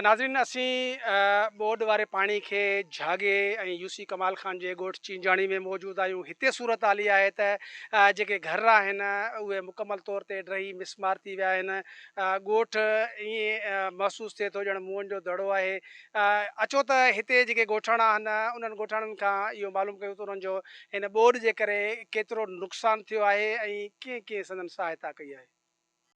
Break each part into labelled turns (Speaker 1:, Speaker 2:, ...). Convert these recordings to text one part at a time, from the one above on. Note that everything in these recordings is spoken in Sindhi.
Speaker 1: ناظرين اسين ٻوڏ واري پاڻي کي جهاڳي ۽ يو سي ڪمال خان جي ڳوٺ چينجاڻي ۾ موجود آهيون هتي صورتحال اها آهي ته جيڪي گهر آهن اهي مڪمل طور تي ڊهي مسمار ٿي ويا آهن ڳوٺ ائين محسوس ٿئي ٿو ڄڻ موئن جو دڙو آهي اچو ته هتي جيڪي ڳوٺاڻا آهن انهن ڳوٺاڻن کان اهو معلوم ڪيون ته انهن جو هن ٻوڏ جي ڪري ڪيترو نقصان ٿيو آهي ۽ ڪيئن ڪيئن سندن سهائتا ڪئي آهي.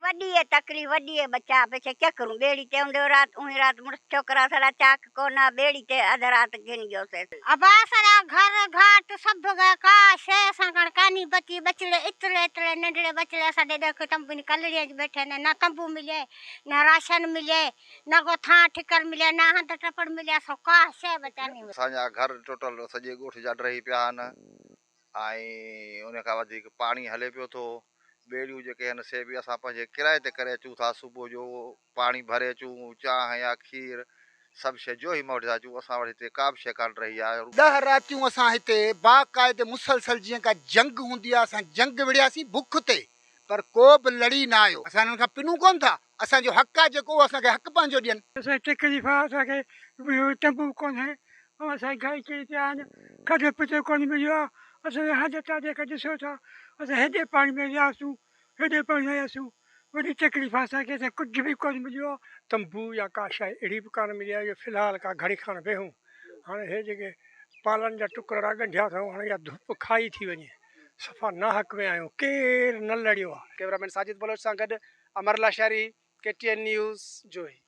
Speaker 2: وڏي اي تڪليف وڏي اي ٻچا پڇي چڪرون ٻيڙي تي هوندي رات اونهي رات مڙس ڇوڪرا سڙا چاڪ ڪو نه ٻيڙي تي اڌ رات گهن گيوسيس.
Speaker 3: ابا سڙا گهر گهاٽ سڀ گئا ڪا شيء اسان ڪاڻ ڪانهي بچي ٻچڙي ايتري ايتري ننڍڙي ٻچڙي اسان ڏي ڏک تنبن ڪلڙين ۾ ٻيٺي نه نه تنبو ملي نه راشن ملي نه ڪو ٿانء ٺڪر ملي نه هنڌ ٽپڙ ملي اسان ڪا شيء به ڪانهي ملي.
Speaker 4: اسان جا گهر ٽوٽل سڄي ڳوٺ جا ڊهي پيا آهن. ۽ ان کان وڌيڪ پاڻي هلي پيو ٿو. ٻيڙيون جيڪي آهن سي به اسان پنهنجي ڪرائي تي ڪري اچون ٿا. صبح جو پاڻي ڀري اچون، چانهه يا کير سڀ شيء جو ئي موٽي ٿا اچون. اسان وٽ هتي ڪا به شيء ڪانه رهي آهي.
Speaker 5: ڏهه راتيون اسان هتي باقاعدي مسلسل جيئن ڪا جنگ هوندي آهي اسان جنگ وڙهياسين بک تي پر ڪو به لڙي نه آيو. اسان هنن کان پنون ڪونه ٿا. اسان جو حق آهي جيڪو اهو اسان کي حق پنهنجو ڏين.
Speaker 6: اسان کي تڪليف آهي اسان کي تنبو ڪونهي ۽ اسان کي گهر ڪري پيا آهن کاڌو پيتو ڪونه مليو آهي اسان جي حالت توهان جيڪا ڏسو ٿا اسان هيڏي پاڻي ۾ وياسون هيڏي پاڻي ۾ آياسون وڏي تڪليف آهي اسان کي اسان کي ڪجهه به ڪونه مليو آهي. تنبو يا ڪا شيء اهڙي به ڪانه ملي آهي جو في الحال ڪا گهڙي کان ويهون هاڻي هي جيڪي پالن جا ٽڪرڙا ڳنڍيا اٿئون هاڻي اها ڌپ کائي ٿي وڃي صفا ناحق ۾ آهيون ڪير نه لڙيو آهي.
Speaker 1: ڪئميرا مين ساجد بلوچ سان گڏ Amar Lashari, K T N news, Johi.